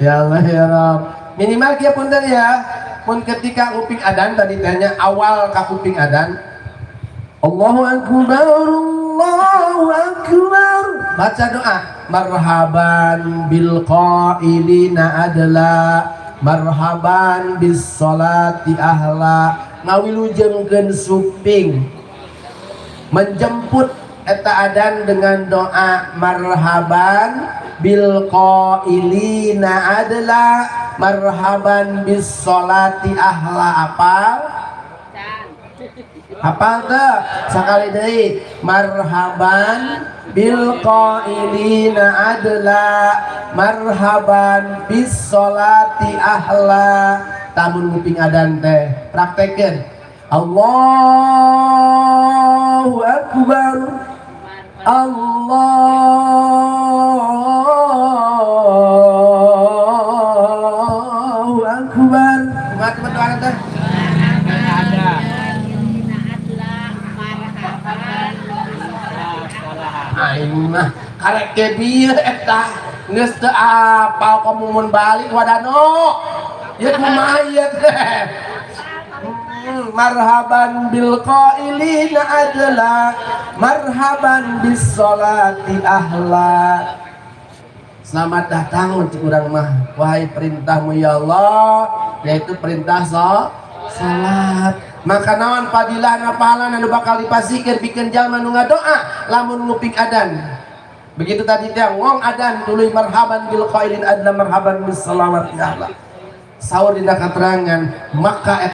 Ya Allah, ya Rabb. Minimal kieu, punten ya, pun ketika nguping adan tadi tanya awal ka kuping adan, Allahu Akbar, Allahu Akbar, baca doa marhaban bil qailina adla, marhaban bis salati ahla, ngawilujengkeun suping, menjemput eta adan dengan doa marhaban bil qailina adla, marhaban bis salati ahla. Apal? Apal teu? Sakali deui, marhaban bil qailina adla, marhaban bis salati ahla. Lamun nguping adan teh praktekeun Allahu Akbar, Allahu Akbar. Kumaha coba doana teh? Ada. Marhaban. Aing mah karek ke bieu eta geus teu apal, komo mun balik wadano ya kumaha ieu teh? Marhaban bil qailina adla, marhaban bis salati ahla. Selamat datang untuk urang mah, wahai perintahmu ya Allah, yaitu perintah salat. Maka naon fadilah, pahala anu bakal dipasikeun pikeun jalma nu ngadoa lamun nguping adan? Begitu tadi teh ngong adan tuluy marhaban bil qailin adla, marhaban bis salawati ahla. Saur dina katerangan maka